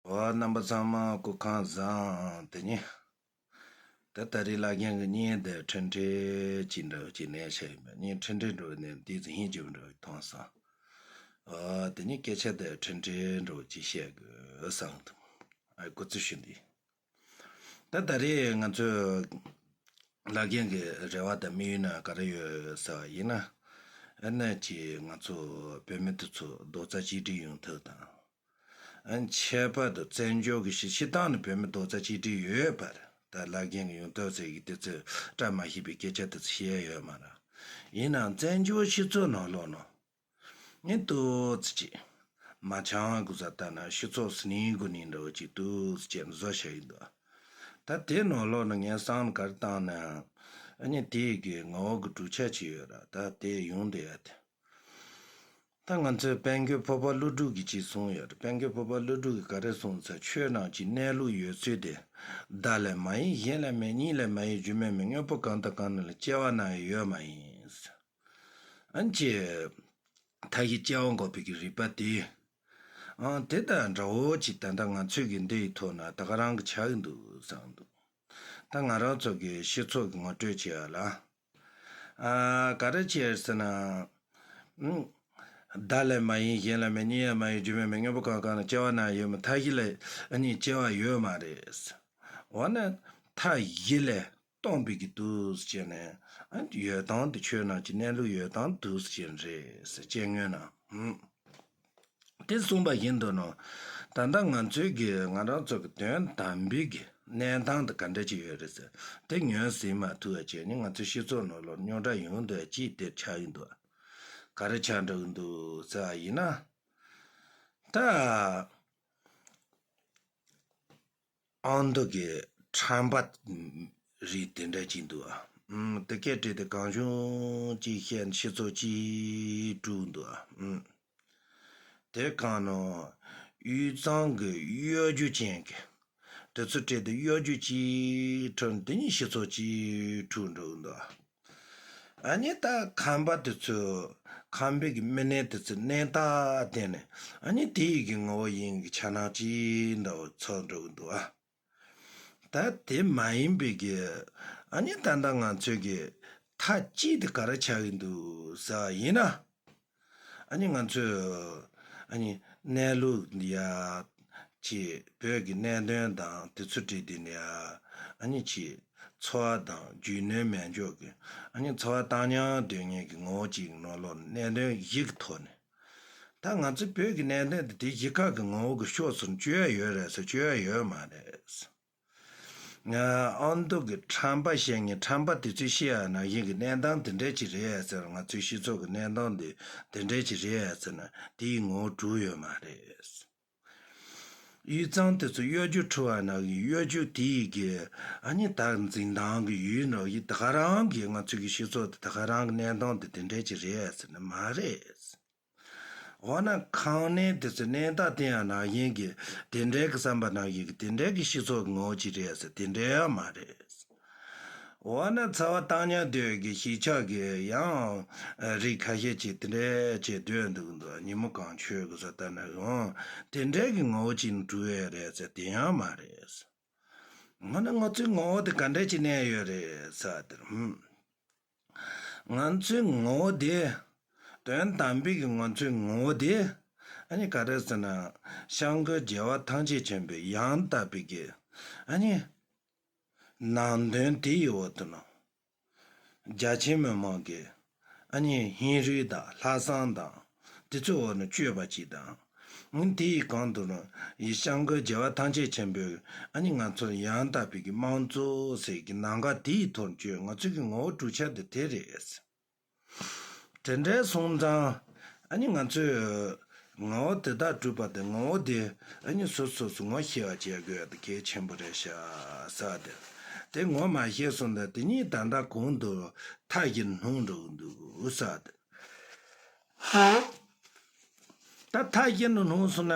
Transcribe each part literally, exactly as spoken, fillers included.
འོ། རྣམ་པ་ཚང་མ་སྐུ་ཁམས་བཟང་། དེ་ནི་ད་ད་རེས་བླ་རྒན་གྱི་བརྙན་དེ་འཕྲིན་ཕྲན་ཅིག་འདྲ་བོ་ཅིག་ནས་བཤད་ཡིན་པ། བརྙན་འཕྲིན་ཕྲན་འདྲ་བོ་ནས་དེ་ཚོ་ཧིན་གྱི་འདྲ་བོ་མཐོང་སོང་། འོ། དེ་ནི་སྐད་ཆ་དེ་འཕྲིན་ཕྲན་འདྲ་བོ་ཅིག་བཤད་དགོས་བསམ་འདུག་ཨ། སྐུ་ཚེ་ཞུ་འདི། ད་ད་རེས་ང་ཚོས་བླ་རྒན་གྱི་རེ་བ་དང་དམིགས་ཡུལ་ན་ག་རེ་ཡོད་ཟེར་བ་ཡིན་ན། ཨ་ནི་ཅིག་ང་ཚོ་བོད་མི་དེ་ཚོ་རྡོག་རྩ་གཅིག་སྒྲིལ་ཡོང་ཐབས་དང་། ཨ། ཁྱད་པར་དུ་བཙན་བྱོལ་གྱི་སྤྱི་སྤྱི་བཏང་ནས་བོད་མི་རྡོག་རྩ་གཅིག་སྒྲིལ་ཡོད་པར། ད་བླ་རྒན་གྱི་ཡོང་ཐབས་ཟེར་གྱི་དེ་ཚོས་བཀྲ་མ་ཤིས་པའི་སྐད་ཆ་དེ་ཚོ་བཤད་ཡོད་མ་རེད། ཡིན་ནའང་བཙན་བྱོལ་སྤྱི་ཚོགས་ནང་ལོགས་ནང་ནི་ཏོག་ཙམ་ཅིག་མ་འཆམ་དགོས་ས་ལྟ་ན། སྤྱི་ཚོགས་སུ་ནིང་དགོས་ནིང་འདྲ་བོ་ཅིག་ཏོག་ཙམ་ཅིག་བཟོ་བཞག་གི་འདུག་ད་དེ་ནང་ལོགས་ནས་ངས་བསམ་ག་རེ་བཏང་ན། ཨ་ནི་དེ་གི་ངོ་བོ་གི་གྲུབ་ཆ་ཅིག་ཡོད་ར། ད་དེ་ཡོང་བསྡད་ཡ་དེ། ད་ང་ཚོའི་དཔལ་མགོན་འཕགས་པ་ཀླུ་སྒྲུབ་ཀྱིས་ཅིག་གསུངས་ཡོད་རེད། དཔལ་མགོན་འཕགས་པ་ཀླུ་སྒྲུབ་ཀྱིས་ག་རེ་གསུངས་ཟེར། ཆོས་རྣམས་ཀྱི་གནས་ལུགས་ཡོད་ཚུལ་དེ། བརྡ་ལས་མ་ཡིན། གཞན་ལས་མེད། གཉིས་ལས་མ་ཡིན། རྒྱུ་མེད་མིན། དངོས་པོ་གང་དང་གང་ན་ལ་སྐྱེ་བ་ན་ཡང་ཡོད་མ་ཡིན། ཨ་ནི་ཅིག་མཐའ་བཞི་སྐྱེ་བ་འགོག་པའི་གི་རིགས་པ་དེ། ཨང་། དེ་དང་འདྲ་བོ་ཅིག་ད་ལྟ་ང་ཚོའི་གི་འདི་ཡི་ཐོག་ན་ད་ག་རང་གི་ཆགས་ཀྱི་འདུག་བསམ་འདུག་ད་ང་རང་ཚོ་གི་སྤྱི་ཚོགས་ཀྱི་ངོ་སྤྲོད་བྱེད་ཡ་ལ། ཨ། ག་རེ་བྱེད་ཟེར་ན། ཨང་། བརྡ་ལས་མ་ཡིན། གཞན་ལས་མེད། གཉིས་ལས་མ་ཡིན། རྒྱུ་མེད་མིན། དངོས་པོ་གང་གང་ན་སྐྱེ་བ་ན་ཡོད་མིན། མཐའ་བཞི་ལས་ཨ་ནི་སྐྱེ་བ་ཡོད་མ་རེད། འོ་ན་མཐའ་བཞི་ལས་སྟོང་པའི་གི་འདུག་ཟེར་ནས། ཨ། ཡོད་སྟངས་དེ་ཆོས་རྣམས་ཀྱི་གནས་ལུགས་ཡོད་སྟངས་འདུག་ཟེར་རེད་ཟེར། སྤྱན་སྔོན་ན། ཨང་། དེ་གསུངས་པ་བཞིན་དུ་ནོ། ད་ལྟ་ང་ཚོའི་གི་ང་རང་ཚོ་གི་དོན་དམ་པའི་གི་གནས་སྟངས་དེ་ག་འདྲ་ཅིག་ཡོད་རེད་ཟེར། དེ་ངོས་ཟིན་མ་ཐུབ་པ་བྱས་ནས་ང་ཚོའི་སྤྱི་ཚོགས་ནང་ལོགས་རྙོག་དྲ་ཡོང་འདུག་ཅིག་དེ་ཆགས་ཡིན་འདུག་ག་རེ་ཆགས་འགྲོ་གི་འདུག་ཟེར་བ་ཡིན་ན། ད། ཨ་མདོ་གི་ཁྲམ་པ་རིགས་དེ་འདྲ་ཅིག་འདུག་ཨ། ཨུམ། དེ་སྐད་བྲིས་ཏེ་གང་བྱུང་ཅིག་བཤད་ནས་སྤྱི་ཚོགས་ཅིག་དཀྲུགས་འདུག་ཨ། ཨུམ། དེ་གང་ནོ། དབུས་གཙང་གི་གཡོ་སྒྱུ་ཅན་གྱི་དེ་ཚོ་བྲིས་ཏེ་གཡོ་སྒྱུ་ཅིག་འཁྲབ་ནས་དེ་ཉིད་སྤྱི་ཚོགས་ཅིག་དཀྲུགས་འགྲོ་གི་འདུག་ཨ། ཨ་ནི་ད་ཁམས་པ་དེ་ཚོས་ཁམས་པའི་གི་མི་སྣ་དེ་ཚོའི་གནས་སྟངས་བསྟན་ནས། ཨ་ནི་དེ་ཡི་གི་ངོ་བོ་ཡིན་གི་ཆ་ནག་ཅིག་འདྲ་བོ་ཚོར་འགྲོ་གི་འདུག་ཨ། ད་དེ་མ་ཡིན་པའི་གི། ཨ་ནི་ད་ལྟ་ང་ཚོའི་གི་མཐའ་གཅིག་དེ་ག་རེ་ཆགས་ཀྱི་འདུག་ཟེར་བ་ཡིན་ན། ཨ་ནི་ང་ཚོས་ཨ་ནི་གནས་ལུགས་འདི་ཡ་ཅིག་བོད་ཀྱི་གནད་དོན་དང་དེ་ཚོ་བྲིས་དེ་ནས་ཡ། ཨ་ནི་ཅིག་འཚོ་བ་དང་རྒྱུས་ལོན་མེད་འཇོག་གི། ཨ་ནི་འཚོ་བ་བཏང་སྙོམས་སྡོད་མཁན་གྱི་ངོ་བོ་ཅིག་ནང་ལོགས་གནད་དོན་བཞི་གི་ཐོག་ནས། ད་ང་ཚོ་བོད་ཀྱི་གནད་དོན་དེ་དེ་བཞི་ཁག་གི་ངོ་བོ་གི་ཕྱོགས་སུ་བཅོས་ཡ་ཡོད་རེད་ཟེར། བཅོས་ཡ་ཡོད་མ་རེད། ཨ་མདོ་གི་ཁྲམ་པ་བཤད་མཁན་ཁྲམ་པ་དེ་ཚོས་བཤད་ཡ་ནང་བཞིན་གྱི་གནས་སྟངས་དེ་འདྲ་ཅིག་རེད་ཟེར། ང་ཚོའི་སྤྱི་ཚོགས་ཀྱི་གནས་སྟངས་དེ་དེ་འདྲ་ཅིག་རེད་ཟེར་ན་དེའི་ངོ་བོ་གྲུབ་ཡོད་མ་རེད། དབུས་གཙང་དེ་ཚོ་གཡོ་སྒྱུ་འཁྲུལ་བ་ནང་གི་གཡོ་སྒྱུ་དེ་ཡི་གི། ཨ་ནི་ད་འཛིན་སྟངས་ཀྱི་ཡུལ་ནང་གི་ད་ག་རང་གི་ང་ཚོའི་གི་སྤྱི་ཚོགས་དེ་ད་ག་རང་གི་གནས་སྟངས་དེ་དེ་འདྲ་ཅིག་རེད་ཟེར་ན་མ་རེད། འོ་ན་ཁམས་ནས་དེ་ཚོའི་གནས་སྟངས་དེ་ཡང་ནང་བཞིན་གྱི་དེ་འདྲའི་གི་བསམ་པ་ནང་བཞིན་གྱི་དེ་འདྲའི་གི་སྤྱི་ཚོགས་ཀྱི་ངོ་བོ་ཅིག་རེད་ཟེར། དེ་འདྲ་ཡང་མ་རེད། འོ་ན་འཚོ་བ་བཏང་སྙོམས་སྡོད་ཀྱི་གཞིས་ཆགས་ཀྱི་ཡང་རིགས་ཁ་ཤས་ཅིག་དེ་འདྲ་བྱས་སྡོད་འདུག་འདུག་ཉིན་མོ་གང་མཆོད་དགོས་ས་ལྟ་ན་ཡང་དེ་འདྲའི་གི་ངོ་བོ་ཅིག་ནས་གྲུབ་ཡོད་རེད་ཟེར། དེ་ཡང་མ་རེད། འོ་ན་ང་ཚོའི་ངོ་བོ་དེ་ག་འདྲ་ཅིག་གནས་ཡོད་རེད་ཟེར་དེར། ཧུམ། ང་ཚོའི་ངོ་བོ་དེ། དོན་དམ་པའི་གི་ང་ཚོའི་ངོ་བོ་དེ། ཨ་ནི་ག་རེ་ཟེར་ན། སྐྱབས་མགོན་རྒྱལ་བ་ཐམས་ཅད་མཁྱེན་པའི་ཡང་དག་པའི་གི། ཨ་ནི། ནང་དོན་དེ་ཡི་འོག་ཏུ་ནོ། རྒྱ་ཆེ་མི་མང་གི། ཨ་ནི་ཧིན་རུའི་དང་ལྷག་བསམ་དང་། དེ་ཚོའི་འོག་ནས་སྤྱོད་པ་ཅིག་དང་། ཨ་ནི་དེ་ཡི་གང་དུ་ནོ། ཡི་སྐྱབས་མགོན་རྒྱལ་བ་ཐམས་ཅད་མཁྱེན་པའི། ཨ་ནི་ང་ཚོ་ཡང་དག་པའི་གི་དམངས་གཙོ་ཟེར་གི་ནང་ག་དེ་ཡི་ཐོག་ནས་སྤྱོད། ང་ཚོའི་གི་ངོ་བོ་གྲུབ་ཆ་དེ་དེ་རེད། དེ་འདྲའི་སོང་ཙང་། ཨ་ནི་ང་ཚོས་ངོ་བོ་དེ་དག་གྲུབ་པ་དེ། ངོ་བོ་དེ་ཨ་ནི་སོ་སོ་སོ་ངོ་ཤེས་པ་བྱེད་དགོས་དེ་གལ་ཆེན་པོ་རེད་ཤག་ཟེར་ཏེ། དེ་ངོ་མ་ཤེས་སོང་ད་དེ་ཉིད་ད་ལྟ་གོང་དུ་མཐའ་བཞིར་སྣང་འགྲོ་གི་འདུག་ཟེར་ཏེ། ཧ། ད་མཐའ་བཞིར་སྣང་སོང་ན་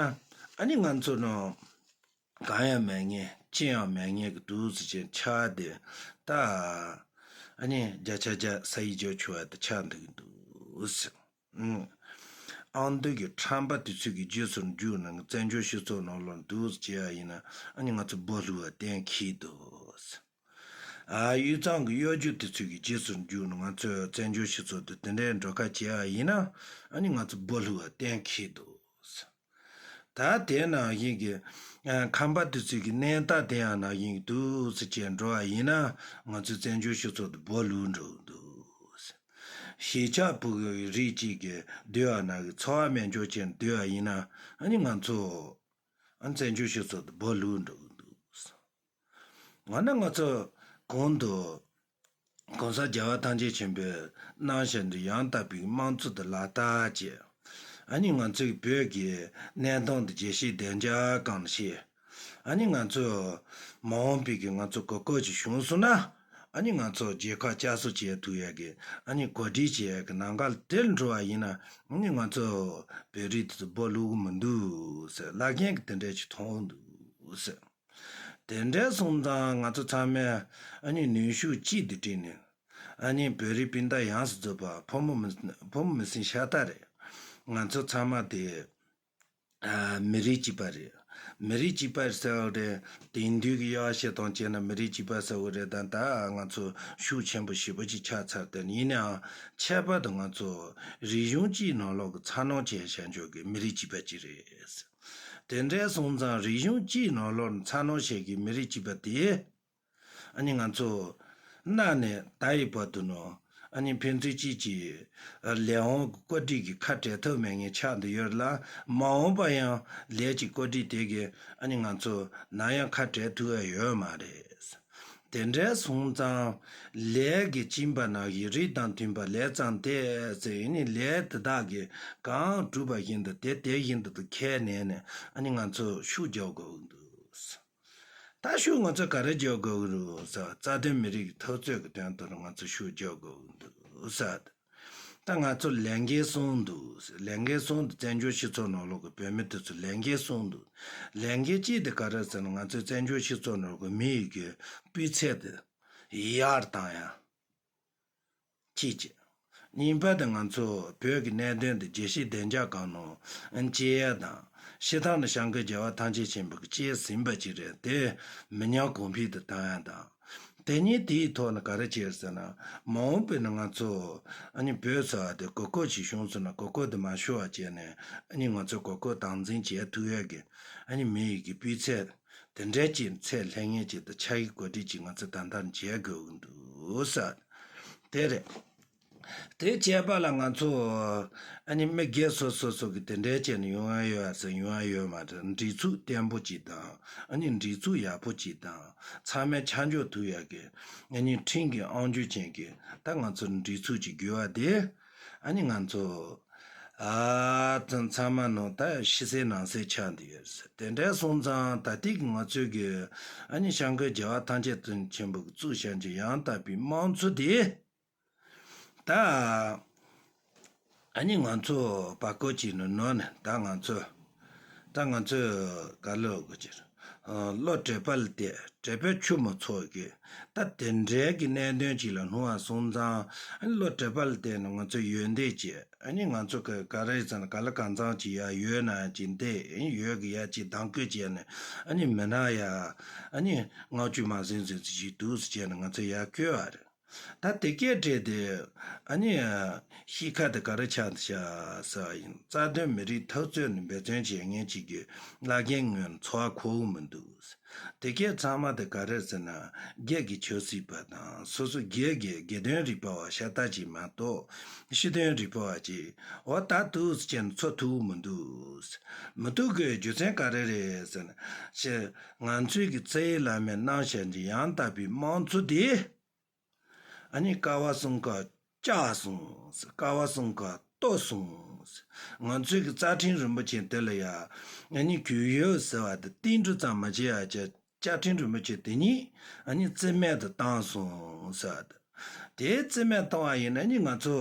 ཨ་ནི་ང་ཚོ་ནང་གང་ཡང་མེད་མཁན་ཅི་ཡང་མེད་མཁན་གྱི་འདུག་ཟེར་ཅན་ཆགས་ཏེ། ད་ཨ་ནི་བརྒྱ་ཆ་བརྒྱ་ས་ཡི་ཇོ་ཆུ་བ་དེ་ཆགས་འདུག་གི་འདུག་ཟེར། ཨུམ། ཨ་མདོ་གི་ཁྲམ་པ་དེ་ཚོ་གི་རྗེས་སུ་འཇུག་ནས་བཙན་བྱོལ་སྤྱི་ཚོགས་ནང་ལོགས་འདུག་བྱས་པ་ཡིན་ན་ཨ་ནི་ང་ཚོ་སྦོ་ལུག་པ་གཏན་འཁེལ་འདུག་ཨ་དབུས་གཙང་གི་གཡོ་སྒྱུ་དེ་ཚོ་གི་རྗེས་སུ་འཇུག་ནས་ང་ཚོས་བཙན་བྱོལ་སྤྱི་ཚོགས་དེ་དེ་འདྲའི་འགྲོ་ཁ་བྱས་པ་ཡིན་ན་ཨ་ནི་ང་ཚོ་སྦོ་ལུག་པ་གཏན་འཁེལ་འདུག་ད་དེ་ནང་བཞིན་གྱི་ཨ་ཁམས་པ་དེ་ཚོ་གི་གནས་སྟངས་དེ་ཡང་ནང་བཞིན་གྱི་འདུག་སེ་བྱས་འགྲོ་བ་ཡིན་ན་ང་ཚོའི་བཙན་བྱོལ་སྤྱི་ཚོགས་དེ་སྦོ་ལུག་འགྲོ་གི་འདུག་གཞིས་ཆགས་ཕྲུ་གུ་རིགས་གཅིག་གི་སྡོད་པ་ནང་གི་འཚོ་བ་སྨན་བཅོས་བྱས་སྡོད་པ་ཡིན་ན་ཨ་ནི་ང་ཚོ་ཨ་བཙན་བྱོལ་སྤྱི་ཚོགས་དེ་སྦོ་ལུག་འགྲོ་གི་འདུག་ང་ནི་ང་ཚོ་གོང་དུ་༸གོང་ས་༸རྒྱལ་བ་ཐམས་ཅད་མཁྱེན་པས་གནང་བཞིན་དུ་ཡང་དག་པའི་དམངས་གཙོ་དེ་ལག་བསྟར་བྱས། ཨ་ནི་ང་ཚོའི་བོད་ཀྱི་གནད་དོན་དེ་རྒྱལ་སྤྱིའི་བདེ་འཇགས་སྒང་ལ་བཤད། ཨ་ནི་ང་ཚོ་མ་འོངས་པའི་གི་ང་ཚོ་གོ་སྐབས་ཅིག་བྱུང་སོང་ན་ཨ་ནི་ང་ཚོ་རྒྱལ་ཁབ་བསྐྱར་གསོ་བྱེད་ཐུབ་ཡག་གི་ཨ་ནི་གོ་སྒྲིག་བྱེད་ཡག་གི་ལམ་ཁ་དེར་འགྲོ་བ་ཡིན་ན་ཨ་ནི་ང་ཚོ་བོད་རིགས་དེ་ཚོ་སྦོ་ལུག་གི་མི་འདུག་ཟེར་བླ་རྒན་གྱིས་དེ་འདྲ་ཅིག་མཐོང་འདུག་ཟེར། དེ་འདྲ་སོང་ཙང་ང་ཚོ་ཚང་མས་ཨ་ནི་ནུས་ཤུགས་གཅིག་ཏུ་བསྒྲིལ་ནས་ཨ་ནི་བོད་རིགས་སྤུན་ཟླ་ཡོངས་སུ་རྫོགས་པ་ཕོ་མོ་མི་ཕོ་མོ་མི་སེར་ཤ་སྟག་རེད། ང་ཚོ་ཚང་མ་དེ་ཨ་མི་རིགས་གཅིག་པ་རེད། མི་རིགས་གཅིག་པ་ཟེར་བ་རེད། དེང་དུས་ཀྱི་དབྱེ་བ་ཕྱེ་སྟངས་བྱས་ན་མི་རིགས་གཅིག་པ་ཟེར་བ་རེད། ད་ད་ང་ཚོ་ཤུགས་ཆེན་པོ་ཞེ་པོ་ཅིག་ཆགས་ཚར་དེ་ཡིན་ནའང་ཁྱད་པར་དུ་ང་ཚོ་རིག་གཞུང་གཅིག་ནང་ལོགས་ཀྱི་འཚར་ལོངས་བྱས་བཞག་འཇོག་གི་མི་རིགས་གཅིག་པ་གཅིག་རེད། དེ་འདྲ་སོང་ཙང་རིག་གཞུང་གཅིག་ནང་ལོགས་ནས་འཚར་ལོངས་བྱེད་ཀྱི་མི་རིགས་གཅིག་པ་དེ། ཨ་ནི་ང་ཚོ་གནའ་ནས་ད་ཡི་བར་དུ་ནོ། ཨ་ནི་ཕན་ཚུན་གཅིག་གིས་ལས་དབང་གི་བཀོད་སྒྲིག་གི་ཁ་བྲལ་ཐབས་མེད་མཁན་ཆགས་འདི་ཡོད་ལ་མ་འོངས་པ་ཡང་ལས་ཀྱི་བཀོད་སྒྲིག་དེ་གི་ཨ་ནི་ང་ཚོ་ནམ་ཡང་ཁ་བྲལ་ཐུབ་ཡ་ཡོད་མ་རེད། དེ་འདྲ་སོང་ཙང་ལས་ཀྱི་སྦྱིན་པ་ནང་བཞིན་རིགས་དང་མཐུན་པ་ལས་བརྩམས་ཏེ་ཟེར་ཡིན་ནི་ལས་དེ་དག་གིས་གང་བསྒྲུབས་པ་བཞིན་དུ་དེ་དེ་བཞིན་དུ་ཁས་ལེན་ནས་ཨ་ནི་ང་ཚོ་ཤུགས་རྒྱག་དགོས་ཀྱི་འདུག་ད་ཤུགས་ང་ཚོ་ག་རེ་རྒྱག་དགོས་ཀྱི་རེད་ཟེར་བ་རྩ་དོན་མི་རིགས་ཀྱི་འཐབ་རྩོད་ཀྱི་དོན་དུ་ང་ཚོ་ཤུགས་རྒྱག་དགོས་ཀྱི་འདུག་ཟེར། ད་ང་ཚོ་ལས་འགན་གསུམ་འདུག་ལས་འགན་གསུམ་དུ་བཙན་བྱོལ་སྤྱི་ཚོགས་ནང་ལོགས་ཀྱི་བོད་མི་དེ་ཚོ་ལས་འགན་གསུམ་འདུག་ལས་འགན་གཅིག་དེ་ག་རེ་ཟེར་ན་ང་ཚོའི་བཙན་བྱོལ་སྤྱི་ཚོགས་ནང་ལོགས་ཀྱི་མི་ཡི་གི་སྤུས་ཚད་དེ་ཡར་བཏང་ཡ། གཅིག་བྱས། གཉིས་པ་དེ་ང་ཚོ་བོད་ཀྱི་གནད་དོན་དེ་རྒྱལ་སྤྱིའི་བདེ་འཇགས་སྒང་ནང་སྐྱེལ་ཡ་དང་། སྤྱིར་བཏང་ནས་བྱང་གི་རྒྱལ་བ་ཐམས་ཅད་མཁྱེན་པ་གིས་སྐྱེལ་ཟིན་པ་ཅིག་རེད་དེ་མི་ཉམས་གོང་འཕེལ་དུ་བཏང་ཡ་དང་། དེ་གཉིས་དེའི་ཐོག་ནས་ག་རེ་བྱས་ཟེར་ན། མ་འོངས་པའི་ནང་ང་ཚོ་ཨ་ནི་བོད་ཟེར་བ་དེ་གོ་སྐབས་ཤིག་བྱུང་སོང་ན་གོ་སྐབས་དེ་མ་ཤོར་བ་བྱས་ནས་ཨ་ནི་ང་ཚོ་གོ་སྐབས་དམ་འཛིན་བྱེད་ཐུབ་ཡས་ཀྱི་ཨ་ནི་མི་ཡི་གི་སྤུས་ཚད་དེ་འདྲ་ཅིག་ཚད་ལྷོད་མཁན་ཅིག་དང་ཕྱག་གི་གོ་སྒྲིག་ཅིག་ང་ཚོ་ད་ལྟ་བྱེད་དགོས་ཀྱི་འདུག་ཟེར། དེ་རེད། དེ་བྱས་པ་ལ་ང་ཚོ་ཨ་ནི་མི་སྒེར་སོ་སོ་སོ་གི་དེ་འདྲའི་བྱས་ནས་ཡོང་ཡ་ཡོད་ཟེར་ཡོང་ཡ་ཡོད་མ་རེད། སྒྲིག་འཛུགས་བརྟན་པོ་ཅིག་དང་ཨ་ནི་སྒྲིག་འཛུགས་ཡག་པོ་ཅིག་དང་ཚང་མས་ཆ་འཇོག་ཐུབ་ཡ་གི་ཨ་ནི་ཁྲིམས་ཀྱི་དབང་སྒྱུར་ཅན་གྱི་ད་ང་ཚོ་སྒྲིག་འཛུགས་ཅིག་དགོས་པ་དེ་ཨ་ནི་ང་ཚོ་ཨ་ཚང་མ་ནང་ད་ཕྱི་གསལ་ནང་གསལ་ཆགས་འདི་ཡོད་ཟེར། དེ་འདྲ་སོང་ཙང་ད་ལྟའི་གི་ང་ཚོའི་གི་ཨ་ནི་བྱང་གི་རྒྱལ་བ་ཐམས་ཅད་དོན་ཆེན་པོ་གི་བཙུགས་བྱ་གི་ཡང་དག་པའི་དམངས་གཙོ་དེ། ད། ཨ་ནི་ང་ཚོ་བར་སྐོར་གྱི་ནང་ནོར་ནས་ད་ང་ཚོ། ད་ང་ཚོས་ག་ལོ་གོ་ཅིར། བློ་གྲོས་པ་ལ་བལྟས་གྲོས་པས་ཆུ་མོ་ཚོགས་ཀྱི། ད་དེ་འདྲའི་གི་གནད་དོན་ཅིག་ལ་ལྷུང་བ་སོང་ཙང་ཨ་ནི་བློ་གྲོས་པ་ལ་བལྟས་ནས་ང་ཚོ་ཡོན་ཏན་ཅིག་ཨ་ནི་ང་ཚོ་ག་ག་རེ་ཟེར་ན་ག་ལ་གང་ཚང་ཅིག་ཡ་ཡོད་ན་ཅིག་འདི་ཨ་ནི་ཡོད་གི་ཡ་ཅིག་དང་བཀོད་བྱས་ནས་ཨ་ནི་མི་ན་ཡ་ཨ་ནི་ལྔ་བཅུ་མ་ཟིན་ཟིན་ཅིག་འདུག་ཟེར་བྱས་ནས་ང་ཚོ་ཡ་བཀོད་པ་རེད། ད་དེ་སྐད་བྲིས་ཏེ་ཨ་ནི་གཤིས་ཀ་དེ་ག་རེ་ཆགས་འདུག་ཤག་ཟེར་བ་ཡིན། རྩ་དོན་མི་རིགས་འཐབ་རྩོད་ནས་འབད་བརྩོན་བྱེད་མཁན་ཅིག་གི་བླ་རྒན་ངོས་ནས་ཚོར་བ་གོ་གི་མི་འདུག་དེ་སྐད་ཚང་མ་དེ་ག་རེ་ཟེར་ན་སྒེར་གྱི་ཆབ་སྲིད་པ་དང་སོ་སོ་སྒེར་གྱི་དགེ་འདུན་རིག་པ་བ་ཤ་སྟག་ཅིག་མ་གཏོགས་སྤྱི་དོན་རིག་པ་བ་ཅིག་འོ་ད་འདུག་ཟེར་ནས་ཚོར་ཐུབ་གི་མི་འདུག་མི་ཐུབ་དགོས་རྒྱུ་མཚན་ག་རེ་རེད་ཟེར་ན་ཞེ་ང་ཚོའི་གི་རྩ་བའི་བླ་མས་གནང་བཞག་གི་ཡང་དག་པའི་དམངས་གཙོ་དེ། ཨ་ནི་ཀ་བ་གསུམ་ཀ་བཅག་སོང་། ཀ་བ་གསུམ་ཀ་གཏོར་སོང་། ང་ཚོའི་གི་རྩ་ཁྲིམས་རིན་པོ་ཆེ་དེ་ལ་ཡ་ཨ་ནི་གུས་ཡོད་ཟེར་བ་དེ་བསྟུན་གྲོས་ཙམ་མ་བྱས་ཡ་ཅག་རྩ་ཁྲིམས་རིན་པོ་ཆེ་དེ་ཉིད་ཨ་ནི་རྩིས་མེད་དུ་བཏང་སོང་ཟེར་བ་དེ། དེ་རྩིས་མེད་བཏང་བ་ཡིན་ན་ཨ་ནི་ང་ཚོ་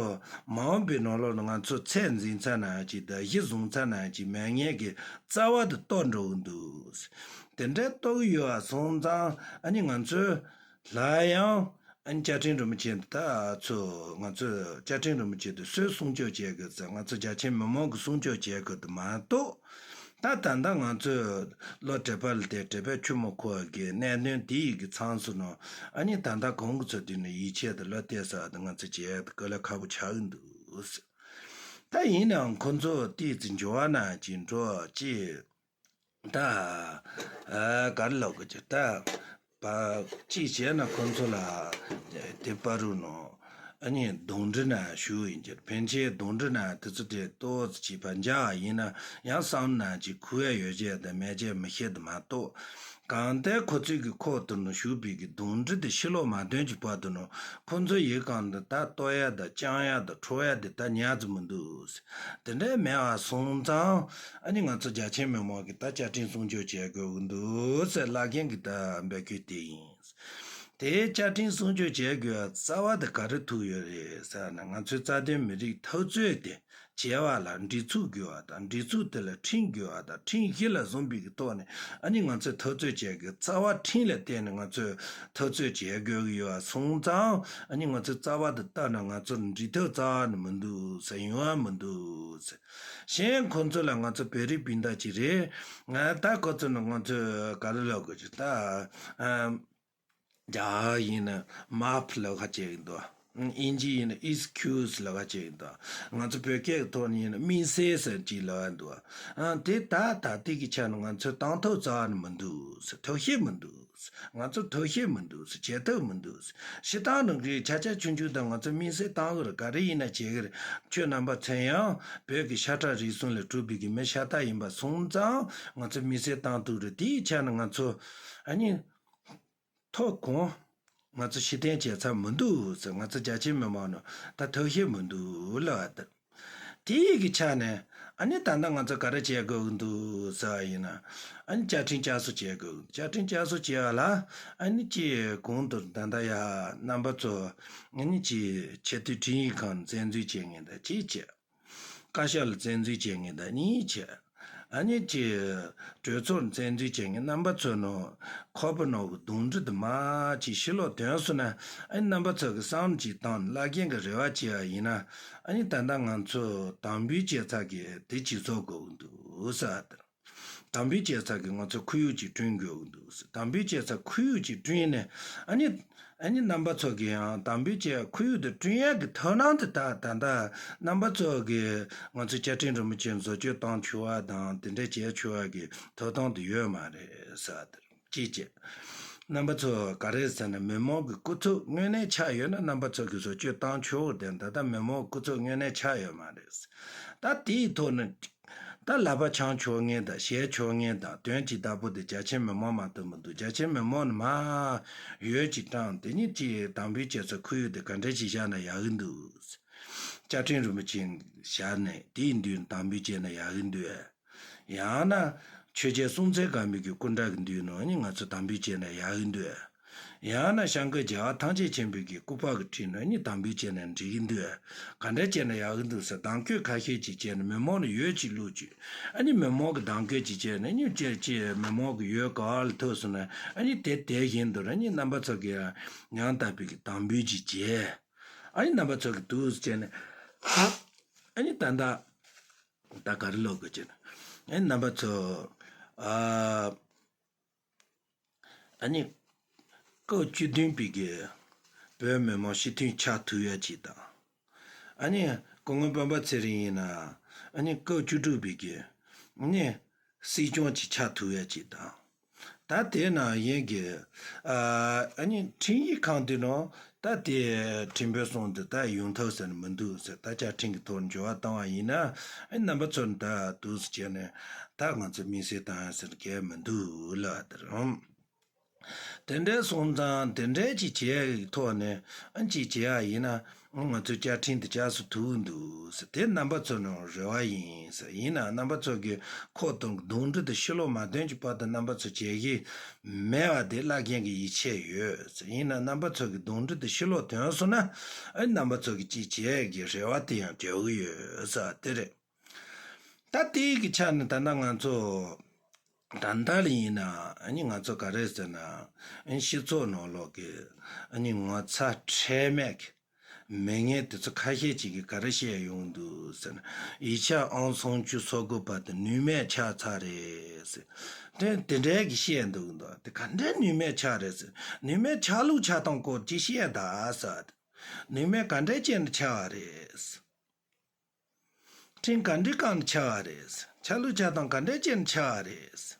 མ་འོངས་པའི་ནང་ལོགས་ལ་ང་ཚོ་ཚད་འཛིན་ཚར་ན་ཡང་ཅིག་དང་གཞི་བཟུང་ཚར་ན་ཡང་ཅིག་མེད་མཁན་གྱི་རྩ་བ་དེ་གཏོར་འགྲོ་གི་འདུག་དེ་འདྲ་གཏོར་གི་ཡོད་པ་སོང་ཙང་ཨ་ནི་ང་ཚོས། སླར་ཡང་ ཨ་ནི་བཅའ་ཁྲིམས་རིན་པོ་ཆེ་འདི་ད་ཚོ་ང་ཚོས་བཅའ་ཁྲིམས་རིན་པོ་ཆེ་འདི་སུས་སྲུང་སྐྱོབ་བྱེད་དགོས་ཟེར། ང་ཚོ་རྒྱ་ཆེ་མི་མང་གིས་སྲུང་སྐྱོབ་བྱེད་དགོས་འདུག་མ་གཏོགས། ད་ད་ལྟ་ང་ཚོས་བློ་གྲོས་པ་ལ་བལྟས། གྲོས་པས་ཆུ་མ་ཁོལ་བ་གི་གནད་དོན་དེ་ཡི་གི་མཚམས་སུ་ནོ། ཨ་ནི་ད་ལྟ་གོང་གི་ཚོ་དུས་ནས་ཡིད་ཆེས་དང་བློ་གཏད་ས་དང་ང་ཚོ་བྱེད་ཡ་དེ་དཀའ་ལས་ཁག་པོ་ཆགས་ཀྱི་འདུག་ཟེར། ད་ཡིན་ནའང་ཁོ་ཚོ་ཏོག་ཙམ་འགྱུར་བ་ན་ཅིག་འགྲོ་ཅིག་ད་ཨ་ག་རེ་ལབ་དགོས་ཀྱི། ད་པ་ཅིག་བྱས་ན་ཁོ་ཚོ་ལ་དེ་བར་དུ་ནོ། ཨ་ནི་གདོན་འདྲེ་ན་ཞུགས་ཡིན་གྱི། ཕན་ཆད་གདོན་འདྲེ་ན་དེ་ཚོ་དེ་ཏོག་ཙམ་ཅིག་པ་འཇགས་ཡིན་ན་ཡང་བསམ་ན་ཅིག་ཁུ་ཡ་ཡོད་ཅེས་དང་མེད་ཅེས་མི་ཤེས་དུ་མ་གཏོགས། གང་ལྟར་ཁོ་ཚོའི་གི་ཁོག་ཏུ་ནོ་ཞུགས་པའི་གི་གདོན་འདྲེ་དེ་ཕྱི་ལོགས་མ་ཐོན་གྱི་བར་དུ་ནོ། ཁོ་ཚོ་ཡི་གང་དུ་ད་ལྟོ་ཡ་དང་བཅང་ཡ་དང་ཁྲོ་ཡ་དེ་ད་ཉག་ཙམ་མི་འདུག་དེ་འདྲའི་མེད་པ་སོང་ཙང་། ཨ་ནི་ང་ཚོ་རྒྱ་ཆེ་མི་མང་གིས་ད་བཅའ་ཁྲིམས་སྲུང་སྐྱོབ་བྱེད་དགོས་ཀྱི་འདུག་ཟེར་བླ་རྒན་གྱི་ད་འབོད་སྐུལ་དེ་ཡིན། དེའི་བཅའ་ཁྲིམས་སྲུང་སྐྱོབ་བྱེད་དགོས་པའི་རྩ་བ་དེ་ག་རེ་ཐུག་ཡོད་རེད་ཟེར་ན། ང་ཚོའི་རྩ་དོན་མི་རིགས་འཐབ་རྩོད་དེ་བྱེད་པ་ལ་སྒྲིག་འཛུགས་དགོས་པ་དང་། སྒྲིག་འཛུགས་དེ་ལ་ཁྲིམས་དགོས་པ་དང་། ཁྲིམས་གཞི་ལ་བཟུང་བའི་གི་ཐོག་ནས་ཨ་ནི་ང་ཚོས་འཐབ་རྩོད་བྱེད་དགོས། རྩ་བ་ཁྲིམས་ལ་བརྟེན་ནས་ང་ཚོས་འཐབ་རྩོད་བྱེད་དགོས་ཀྱི་ཡོད་པ་སོང་ཙང་། ཨ་ནི་ང་ཚོའི་རྩ་བ་དེ་བལྟས་ན་ང་ཚོར་འགྲིག་ཐབས་རྩ་བ་ནས་མི་འདུག་ཟེར། ཡོང་བ་མི་འདུག་ཟེར། གཞན་ཁོ་ཚོ་ལ་ང་ཚོ་བོད་རིགས་སྤུན་ཟླ་ཅིག་རེད། ང་ད་ཁོ་ཚོ་ནི་ང་ཚོས་ག་རེ་ལབ་དགོས་ཀྱི། ད་ཨ་རྒྱ་ཡིན་ན་མཱ་ཕི་ལབ་ཁ་ཅིག་འདུག་ཨིན་ཇི་ཡིན་ན་ཨེག་སི་ཁིའུ་སི་ལབ་ཁ་ཅིག་འདུག་ང་ཚོ་བོད་སྐད་ཀྱི་ཐོག་ནས་ཡིན་ན་དམིགས་བསལ་ཟེར་ཅིག་ལབ་འདུག་ཨ་དེ་ད་ད་ལྟའི་གི་ཆ་ནས་ང་ཚོས་བཏང་ཐབས་རྩ་བ་ནས་མི་འདུག་ཟེར། ཐབས་ཤེས་མི་འདུག་ཟེར། ང་ཚོར་ཐབས་ཤེས་མི་འདུག་ཟེར། བྱེད་ཐབས་མི་འདུག་ཟེར། སྤྱིར་བཏང་ནང་གི་ཆ་ཆ་ཆུང་ཆུང་དང་ང་ཚོ་དམིགས་བསལ་བཏང་གི་རེད། ག་རེ་ཡིན་ན་བྱེད་གི་རེད། ཁྱོད་རྣམ་པ་ཚོ་ཡང་བོད་ཀྱི་ཤ་ཁྲག་རིགས་གསུམ་ལས་གྲུབ་པའི་གི་མི་ཤ་སྟག་ཡིན་པ་སོང་ཙང་ང་ཚོ་དམིགས་བསལ་བཏང་ཐུབ་རེད། དེའི་ཆ་ནས་ང་ཚོ་ཨ་ནི་ཐོག་གོང་ང་ཚོ་ཕྱིར་འཐེན་བྱས་ཚར་མི་འདུག་ཟེར། ང་ཚོ་རྒྱ་ཆེ་མི་མང་ནང་ད་ཐབས་ཤེས་མི་འདུག་ལབ་པ་དེ། དེའི་གི་ཆ་ནས་ཨ་ནི་ད་ལྟ་ང་ཚོ་ག་རེ་བྱེད་དགོས་ཀྱི་འདུག་ཟེར་བ་ཡིན་ན། ཨ་ནི་བཅའ་ཁྲིམས་བསྐྱར་གསོ་བྱེད་དགོས། བཅའ་ཁྲིམས་བསྐྱར་གསོ་བྱེད་པ་ལ་ཨ་ནི་ཅིག་གོང་དུ་ད་ལྟ་ཡ་རྣམ་པ་ཚོ་ཨ་ནི་ཅིག་ཆེས་མཐོའི་ཁྲིམས་ཡིག་ཁང་བཙན་འཛུལ་བྱེད་མཁན་དང་ཅིག་བྱེད། བཀའ་ཤག་ལ་བཙན་འཛུལ་བྱེད་མཁན་དང་གཉིས་བྱེད། ཨ་ནི་ཅིག་གྲོས་ཚོགས་ལ་བཙན་འཛུལ་བྱེད་མཁན་རྣམ་པ་ཚོ་ནང་ཁོག་པ་ནང་གི་གདོན་འདྲེ་དེ་མར་ཅིག་ཕྱི་ལོགས་ཐོན་སོང་ན། ཨ་ནི་རྣམ་པ་ཚོ་གི་བསམ་བློ་ཅིག་བཏང་། བླ་རྒན་གི་རེ་བ་བྱས་པ་ཡིན་ན། ཨ་ནི་ད་ལྟ་ང་ཚོ་དམ་འབུལ་བྱེད་ས་གི་དེ་ཅིག་བཟོ་དགོས་ཀྱི་འདུག་ཟེར་བ་དེ། དམ་འབུལ་བྱེད་ས་གི་ང་ཚོ་ཁོར་ཡུག་ཅིག་བསྐྲུན་དགོས་ཀྱི་འདུག་ཟེར། དམ་འབུལ་བྱེད་ས་ཁོར་ཡུག་ཅིག་བསྐྲུན་ནས། ཨ་ནི་ཨ་ནི་རྣམ་པ་ཚོ་གི་ཡང་དམ་འབུལ་བྱེད་ཁོར་ཡུག་དེ་བསྐྲུན་ཡག་གི་ཐབས་ལམ་དེ་ད་ད་ལྟ་རྣམ་པ་ཚོ་གི་ང་ཚོ་བཅའ་ཁྲིམས་རིན་པོ་ཆེ་བཟོ་བཅོས་བཏང་ཆོག་པ་དང་དེ་འདྲ་བྱས་ཆོག་པ་གི་ཐོབ་ཐང་དེ་ཡོད་མ་རེད་ཟེར་བ་དེ་རེད། ཅིག་བྱས། རྣམ་པ་ཚོ་ག་རེ་ཟེར་ན། མི་མང་གི་སྐུ་ཚབ་དངོས་གནས་ཆགས་ཡོད་ན་རྣམ་པ་ཚོ་གི་བཟོ་བཅོས་བཏང་ཆོག་དེ། ད་ལྟ་མི་མང་གི་སྐུ་ཚབ་དངོས་གནས་ཆགས་ཡོད་མ་རེད། ད་དེའི་ཐོག་ནས་ད་ལག་པ་འཆང་ཆོག་མཁན་དང་བཞེས་ཆོག་མཁན་དང་དོན་གྱི་བདག་པོ་དེ་རྒྱ་ཆེ་མི་མང་མ་གཏོགས་མི་འདུག་རྒྱ་ཆེ་མི་མང་ནས་མར་འོས་ཅིག་བཀྲམ། དེ་ཉིད་ཀྱིས་དམ་འབུལ་བྱེད་ས་ཁོར་ཡུག་དེ་ག་འདྲ་ཞིག་བཞག་ན་ཡག་གི་འདུག་བཅའ་ཁྲིམས་རིན་པོ་ཆེ་བཞག་ནས་དེའི་མདུན་དམ་འབུལ་བྱས་ན་ཡག་གི་འདུག་ཡང་ན་ཆོས་རྒྱལ་སྲོང་བཙན་སྒམ་པོའི་གི་སྐུ་འདྲ་གི་མདུན་ནང་ནི་ང་ཚོ་དམ་འབུལ་བྱས་ན་ཡག་གི་འདུག་ཡང་ན་སྐྱབས་མགོན་རྒྱལ་བ་ཐམས་ཅད་མཁྱེན་པའི་གི་སྐུ་པར་གྱི་འཁྲིས་ནང་ནི་དམ་འབུལ་བྱས་ན་འགྲིག་གི་འདུག་ག་འདྲ་བྱས་ན་ཡག་གི་འདུག་ཟེར་གདམ་ག་ཁ་ཤས་ཅིག་བྱས་ནས་མི་མང་ལ་འོས་ཅིག་བླུགས་བྱས། ཨ་ནི་མི་མང་གི་གདམ་ག་ཅིག་བྱས་ནས་ནི་ཅེ་ཅེ་མི་མང་གི་འོས་ག་ལ་ཐོབ་སོང་ན། ཨ་ནི་དེ་དེ་བཞིན་དུ་ཨ་ནི་རྣམ་པ་ཚོ་གི་ཡང་དག་པའི་གི་དམ་འབུལ་ཅིག་བྱས། ཨ་ནི་རྣམ་པ་ཚོ་གི་འདུག་སེ་བྱས་ནས། ཨ་ནི་ད་ལྟ་ད་ག་རེ་ལབ་དགོས་ཀྱི་ན། ཨ་ནི་རྣམ་པ་ཚོ་ཨ། ཨ་ནི་སྐབས་བཅུ་བདུན་པའི་གི་བོད་མི་མང་སྤྱི་འཐུས་ཆགས་ཐུབ་ཡ་ཅིག་དང་། ཨ་ནི་སྐུ་ངོ་སྤེན་པ་ཚེ་རིང་ཡིན་ན་ཨ་ནི་སྐབས་བཅུ་དྲུག་པའི་གི་ཨ་ནི་སྲིད་སྐྱོང་ཅིག་ཆགས་ཐུབ་ཡ་ཅིག་དང་། ད་དེ་ནང་བཞིན་གི་ཨ་ནི་ཁྲིམས་ཡིག་ཁང་དེ་ནང་ད་དེ་ཁྲིམས་དཔོན་གསུམ་དེ་ད་ཡོང་ཐབས་ཟེར་ནི་མི་འདུག་ཟེར། ད་བཅའ་ཁྲིམས་ཀྱི་ཐོག་འགྱུར་བ་བཏང་བ་ཡིན་ན། ཨ་ནི་རྣམ་པ་ཚོ་ནི་ད་འདུག་སེ་བྱས་ནས་ད་ང་ཚོ་དམིགས་བསལ་བཏང་ཡ་ཟེར་གལ་མི་འདུག་ལབ་དེ་རེད། དེ་འདྲའི་སོང་ཙང་དེ་འདྲའི་ཅིག་བྱས་ཡག་ཐོག་ནས་ཨ་ཅིག་བྱས་ཡག་ཡིན་ན་ང་ཚོའི་བཅའ་ཁྲིམས་དེ་བསྐྱར་གསོ་ཐུབ་འདུག་ཟེར། དེ་རྣམ་པ་ཚོ་ནང་རེ་བ་ཡིན་ཟེར། ཡིན་ན་རྣམ་པ་ཚོ་གི་ཁོག་དང་གདོན་འདྲེ་དེ་ཕྱི་ལོགས་མ་ཐོན་གྱི་བར་དུ་རྣམ་པ་ཚོ་བྱེད་ཀྱི་མེད་པ་དེ་བླ་རྒན་གྱི་ཡིད་ཆེས་ཡོད་ཟེར། ཡིན་ན་རྣམ་པ་ཚོ་གི་གདོན་འདྲེ་དེ་ཕྱི་ལོགས་ཐོན་སོང་ན་ཨ་རྣམ་པ་ཚོ་གི་ཅིག་བྱེད་ཡག་གི་རེ་བ་དེ་ཡང་འབྲས་བུ་ཡོད་ཟེར་དེ་རེད། ད་དེའི་གི་ཆ་ནས་ད་ལྟ་ང་ཚོ་ ད་ལྟ་ལ་ཡིན་ན་ཨ་ནི་ང་ཚོ་ག་རེ་ཟེར་ན། ཨ་ནི་སྤྱི་ཚོགས་ནང་ལོགས་ཀྱི་ཨ་ནི་ངོ་ཚ་ཁྲེལ་མེད་ཀྱི་མི་ངན་དེ་ཚོ་ཁ་ཤས་ཅིག་གིས་ག་རེ་བཤད་ཡོང་འདུག་ཟེར་ན། ཡིག་ཆ་ཨང་སུམ་ཅུ་སོ་དགུ་པ་དེ་ནུས་མེད་ཆགས་ཚར་རེད་ཟེར། དེ་དེ་འདྲའི་གི་བཤད་འདུག་འདུག་དེ་ག་འདྲའི་ནུས་མེད་ཆགས་རེད་ཟེར། ནུས་མེད་ཆགས་ལུགས་ཆགས་སྟངས་སྐོར་ཅིག་བཤད་ད་ཟེར། ནུས་མེད་ག་འདྲའི་ཅན་དུ་ཆགས་པ་རེད། ཁྲིམས་ག་འདྲའི་སྒང་དུ་ཆགས་པ་རེད། ཆགས་ལུགས་ཆགས་སྟངས་ག་འདྲའི་ཅན་དུ་ཆགས་པ་རེད།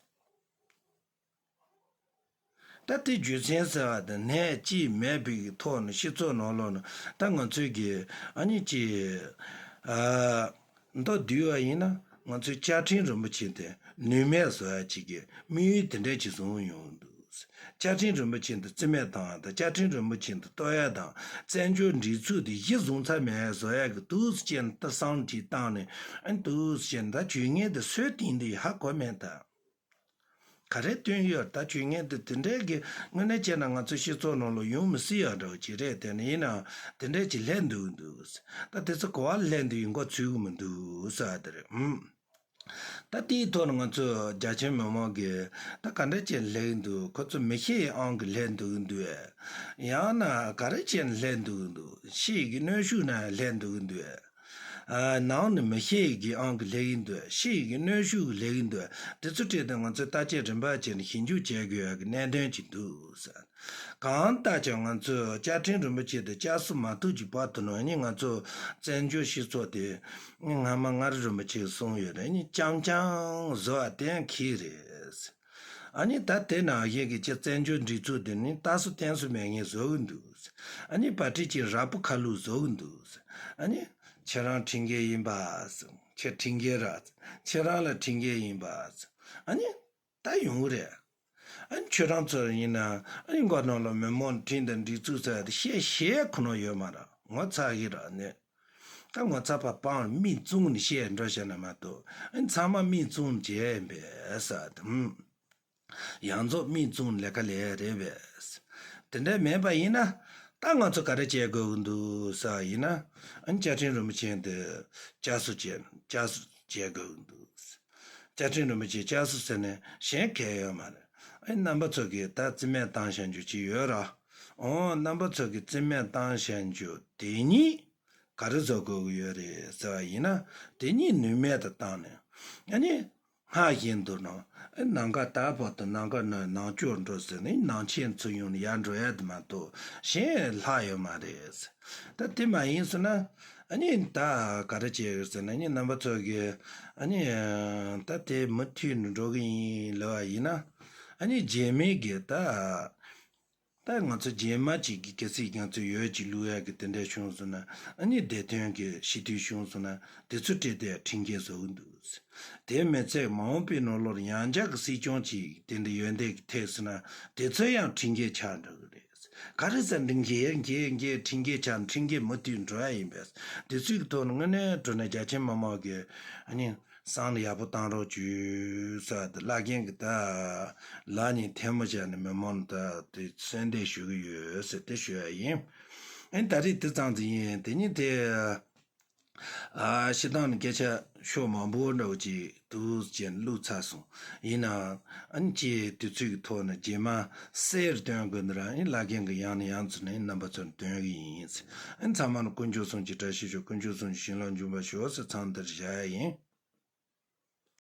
ད་དེ་རྒྱུ་མཚན་ཟེར་བ་དེ་ནད་ཅིག་མེད་པའི་ཐོག་ནས་སྤྱི་ཚོགས་ནང་ལོགས་ནས་ད་ང་ཚོའི་གི་ཨ་ནི་ཅིག་ཨ་མདོར་བསྡུས་པ་ཡིན་ན། ང་ཚོའི་བཅའ་ཁྲིམས་རིན་པོ་ཆེ་དེ་ནུས་མེད་བཟོ་ཡ་ཅིག་གི་དམིགས་ཡུལ་དེ་འདྲ་ཅིག་བཟུང་ཡོང་འདུག་བཅའ་ཁྲིམས་རིན་པོ་ཆེ་འདི་རྩིས་མེད་བཏང་བ་དང་། བཅའ་ཁྲིམས་རིན་པོ་ཆེ་འདི་གཏོར་ཡ་དང་། བཙན་བྱོལ་སྒྲིག་འཛུགས་འདི་གཞི་བཟུང་ཚར་མེད་བཟོ་ཡ་གི་འདུག་སེ་བྱས་ནས་ད་བསམ་བློ་ཅིག་བཏང་ནས། ཨ་ནི་འདུག་སེ་བྱས་ནས་ད་ཇུས་ངན་འདི་སུས་བཏིང་འདི་ཧ་གོ་མེད་ད། ག་རེ་བཏོན་ཡོད་ད། ཇུས་ངན་འདི་དེ་འདྲའི་གི་དངོས་གནས་བྱས་ན་ང་ཚོ་སྤྱི་ཚོགས་ནང་ལ་ཡོང་མི་སྲིད་ཡ་འདྲ་བོ་ཅིག་རེད། དེ་ནི་ཡིན་ནའང་དེ་འདྲའི་ཅིག་སླེབས་འདུག་འདུག་ད་དེ་ཚོ་ག་བ་སླེབས་འདུག་ཡིན་མགོ་ཚོད་གི་མི་འདུག་ཟེར་བ་དེ་རེད། ཨུམ། ད་དེའི་ཐོག་ནས་ང་ཚོ་རྒྱ་ཆེའི་མི་མང་གིས་ད་ག་འདྲ་ཅིག་སླེབས་འདུག་ཁོ་ཚོ་མི་ཤེས་ཡི་ཨང་གི་སླེབས་འདུག་འདུག་ཡང་ན་ག་རེ་བྱས་ནས་སླེབས་འདུག་འདུག་ཤེས་ཡི་གི་གནོན་ཤུགས་ནང་སླེབས་འདུག་འདུག་ཨ་ནང་ནས་མི་ཤེས་ཡི་གི་ཨང་གི་སླེབས་ཀྱི་འདུག་ཤེས་ཡི་གི་གནོན་ཤུགས་གི་སླེབས་ཀྱི་འདུག་དེ་ཚོ་ཁྲིད་དེ་ང་ཚོས་བརྟག་དཔྱད་རིམ་པ་བྱས་ནས་ཞིབ་འཇུག་བྱེད་དགོས་ཡ་གི་གནད་དོན་ཅིག་འདུག་ཟེར། གང་ལྟར་ཀྱང་ང་ཚོས་བཅའ་ཁྲིམས་རིན་པོ་ཆེ་དེ་བསྐྱར་གསོ་མ་ཐུབ་ཀྱི་བར་དུ་ནང་ནས་ང་ཚོ་བཙན་བྱོལ་སྤྱི་ཚོགས་དེ་སྔ་མ་མངའ་རིས་རིན་པོ་ཆེས་གསུངས་ཡོད་རེད། ནི་རྐྱང་རྐྱང་བཟོ་བ་གཏན་འཁེལ་རེད། ཨ་ནི་ད་དེ་ནང་བཞིན་གྱི་ཅིག་བཙན་བྱོལ་སྒྲིག་འཛུགས་དེ་ནི་ལྟ་སྲོལ་བསྟེན་སྲོལ་མེད་མཁན་བཟོ་གི་འདུག་ཨ་ནི་པར་ཊི་གཅིག་རག་པོ་ཁ་ལུག་བཟོ་གི་འདུག་ཨ་ནི་ཁྱེད་རང་ཁྲིམས་འགལ་ཡིན་པ། ཁྱེད་ཁྲིམས་འགལ་ར། ཁྱེད་རང་ལ་ཁྲིམས་འགལ་ཡིན་པ། ཨ་ནི་ད་ཡོང་གི་རེད། ཨ་ནི་ཁྱོད་རང་ཚོ་ཡིན་ན་ཨ་ནི་མགོ་ནང་ལ་མི་མང་ཁྲིམས་དང་སྒྲིག་འཛུགས་ཟེར་ཡ་དེ་བཤད་བཤད་ཁོ་ན་ཡོད་མ་རེད། ངོ་ཚ་གི་ར་ནི། ད་ངོ་ཚ་པ་སྤང་མིག་བཙུམ་ནས་བཤད་འགྲོ་བྱས་ན་མ་གཏོགས། ཨ་ནི་ཚང་མ་མིག་བཙུམ་བྱས་ཡིན་པས་ཟེར་དུས། ཡང་རྫོགས་མིག་བཙུམ་ལས་ཀ་ལས་རེད་པས། དེ་འདྲ་མེད་པ་ཡིན་ན། ད་ང་ཚོ་ག་རེ་བྱེད་དགོས་ཀྱི་འདུག་ཟེར་བ་ཡིན་ན། ཨ་ནི་བཅའ་ཁྲིམས་རིན་པོ་ཆེ་འདི་བསྐྱར་གསོ་བྱེད་བསྐྱར་གསོ་བྱེད་དགོས་ཀྱི་འདུག་བཅའ་ཁྲིམས་རིན་པོ་ཆེ་བསྐྱར་གསོ་ཟེར་ནས་གཞན་གང་ཡང་ཡོད་མ་རེད། ཨ་ནི་རྣམ་པ་ཚོ་གིས་ད་རྩིས་མེད་བཏང་བཞག་རྒྱུ་ཅིག་ཡོད་ར། འོ་རྣམ་པ་ཚོ་གིས་རྩིས་མེད་བཏང་བཞག་རྒྱུ་དེ་ཉིད་ག་རེ་བཟོ་དགོས་ཀྱི་ཡོད་རེད་ཟེར་བ་ཡིན་ན། དེ་ཉིད་ནུས་མེད་དུ་བཏང་ནས། ཨ་ནི། སྔར་བཞིན་དུ་ནང་ནམ་མཁའ་ལྟར་འཕགས་དང་ནམ་མཁའ་ནང་ནང་སྐྱོར་འགྲོ་ཟེར་ནས་ནང་ཆེན་ཚུར་ཡོང་ནས་ཡར་འགྲོ་ཡ་དེ་མ་གཏོགས་གཞན་ལྷག་ཡོད་མ་རེད། ད་དེ་མ་ཡིན་ཟེར་ན། ཨ་ནི་ད་ག་རེ་བྱེད་ཟེར་ན། ཨ་ནི་རྣམ་པ་ཚོ་གིས་ཨ་ནི་ད་དེ་མུ་མཐུད་ནས་འགྲོ་གི་ཡིན་ལབ་པ་ཡིན་ན། ཨ་ནི་རྗེས་མའི་གི་ད། ད་ང་ཚོ་རྗེས་མ་ཅིག་གི་གལ་སྲིད་ང་ཚོ་ཡོད་ཅིག་ལུས་ཡ་གི་དེ་འདྲ་བྱུང་སོང་ན། ཨ་ནི་བདེ་དོན་གི་ཞི་དུལ་བྱུང་སོང་ན། དེ་ཚོ་ཁྲིད་དེ་ཁྲིམས་འགལ་བཟོ་གི་འདུག་དེ་མི་ཚད་མ་འོངས་པའི་ནང་ལོགས་ཡང་བསྐྱར་གྱི་སྲིད་སྐྱོང་ཅིག་དེ་འདྲ་ཡོན་ཏན་གྱི་ཐེབས་སོང་ན། དེ་ཚོ་ཡང་ཁྲིམས་འགལ་ཆགས་འགྲོ་གི་རེད། ག་རེ་ཟེར་འདི་འགལ་འགལ་འགལ་ཁྲིམས་འགལ་ཆགས་ཁྲིམས་འགལ་མུ་མཐུད་འགྲོ་ཡ་ཡིན་པས། དེ་ཚོའི་ཐོག་ནས་དངོས་གནས་དྲང་གནས་རྒྱ་ཆེ་མི་མང་གི་ཨ་ནི། བསམ་བློ་ཡག་པོ་བཏང་རོགས་བྱོས་ཟེར་ཏེ་བླ་རྒན་གྱིས་ད་ལག་གཉིས་ཐལ་མོ་སྦྱར་ནས་མི་མང་ལ་ད་དེ་གསོལ་འདེབས་ཞུ་གི་ཡོད་ཟེར་ཏེ་ཞུ་ཡ་ཡིན། ཨེ་ད་རེས་དེ་ཙམ་ཟིག་ཡིན། དེ་ནས་དེ་ཨ་སྤྱིར་བཏང་ནས་སྐད་ཆ་ཤོག་མང་པོ་འདྲ་བོ་ཅིག་འདུག་ཅེས་བླུགས་ཚར་སོང་། ཡིན་ནའང་ཨ་ནི་ཅིག་དུས་ཚོད་ཀྱི་ཐོག་ནས་རྗེས་མ་གསལ་རུ་སྟོན་དགོས་ནི་ར། ཨེ་བླ་རྒན་གྱིས་ཡང་ནས་ཡང་དུ་ནས་རྣམ་པ་ཚོར་སྟོན་གི་ཡིན་ཟེར། ཨེ་ཚང་མ་ལ་དཀོན་མཆོག་གསུམ་གྱི་བཀྲ་ཤིས་ཤོག་དཀོན་མཆོག་གསུམ་གྱི་བྱིན་རླབས་འཇུག་པར་ཤོག་ཟེར་མཚམས་འདིར་བཞག་ཡ་ཡིན།